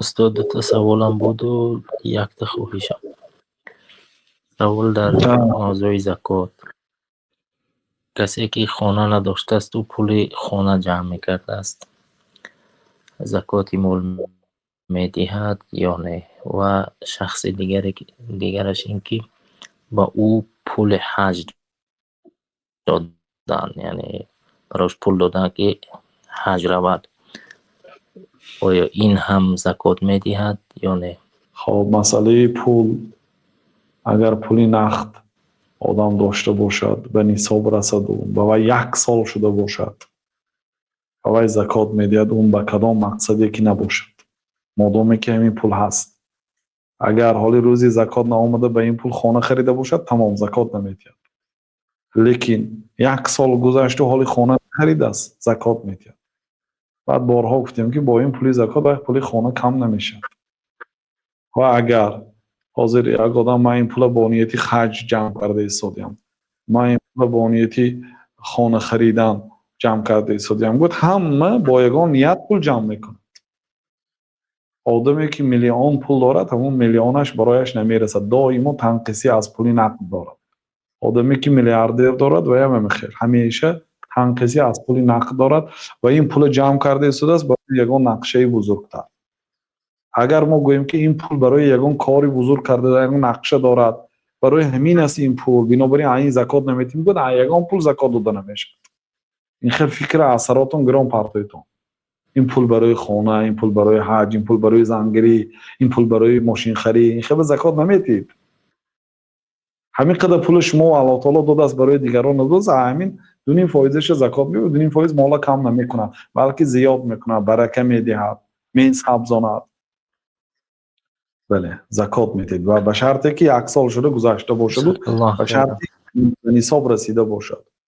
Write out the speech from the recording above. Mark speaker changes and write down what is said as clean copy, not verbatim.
Speaker 1: Устод, дута саволам буду якта хоҳишам. Савол дар мавзӯи закот. Касе ки хона надоштаасту пули хона ҷамъ мекардааст, закоти мол медиҳад ё не? Ва шахси дигараш ин ки ба ӯ пули ҳаҷ доданд, яъне барош пул доданд, ки ҳаҷ равад. Оё ин ҳам закот медиҳад ё не?
Speaker 2: Хоб, масъалаи пул, агар пули нақд одам дошта бошад, ба нисоб расаду ба вай як сол шуда бошад, ба вай закот медиҳад, он ба кадом мақсаде ки набошад, модоме ки ҳамин пул ҳаст. Агар ҳоли рӯзи закот наомада, ба ин пул хона харида бошад, тамом, закот намедиҳад. Лекин як сол гузашту ҳоли хона нахаридааст, закот медиҳад. Баъд борҳо гуфтем, ки бо ин пули закот вай пули хона кам намешавад. Ва агар ҳозир як одам: «Ман ин пула бо нияти ҳаҷ ҷамъ карда истодиям, ман ин пула бо нияти хона харидан ҷамъ карда истодиям», — гуфт, ҳама бо ягон ният пул ҷамъ мекунад. Одаме ки миллион пул дорад, ҳамон миллионаш барояш намерасад, доимо танқисӣ аз пули нақд дорад. Одаме ки миллиардер дорад, ваям ҳамин хел, ҳамеша танқисӣ аз пули нақд дорад ва ин пула ҷамъ карда истодааст барои ягон нақшаи бузургтар. Агар мо гӯем, ки ин пул барои ягон кори бузург карда, ягон нақша дорад, барои ҳамин аст ин пул, бинобар ин закот наметиҳем, гӯяд, ягон пул закот дода намешавад. Ин хел фикра аз саротон гирон партоитон. Ин пул барои хона, ин пул барои ҳаҷ, ин пул барои зангирӣ, ин пул барои мошинхарӣ, ин хел закот наметиҳед. Ҳамин қадар пули шумо Аллоҳ таоло додааст, барои дигарон надодааст. Ҳамин 2,5 фоизаша закот меёбад, 2,5 фоиз мола кам намекунад, балки зиёд мекунад, барака медиҳад, месабзонад. Бале, закот медиҳед ва ба шарте ки як сол шуда гузашта бошаду ба шарте ба нисоб расида бошад.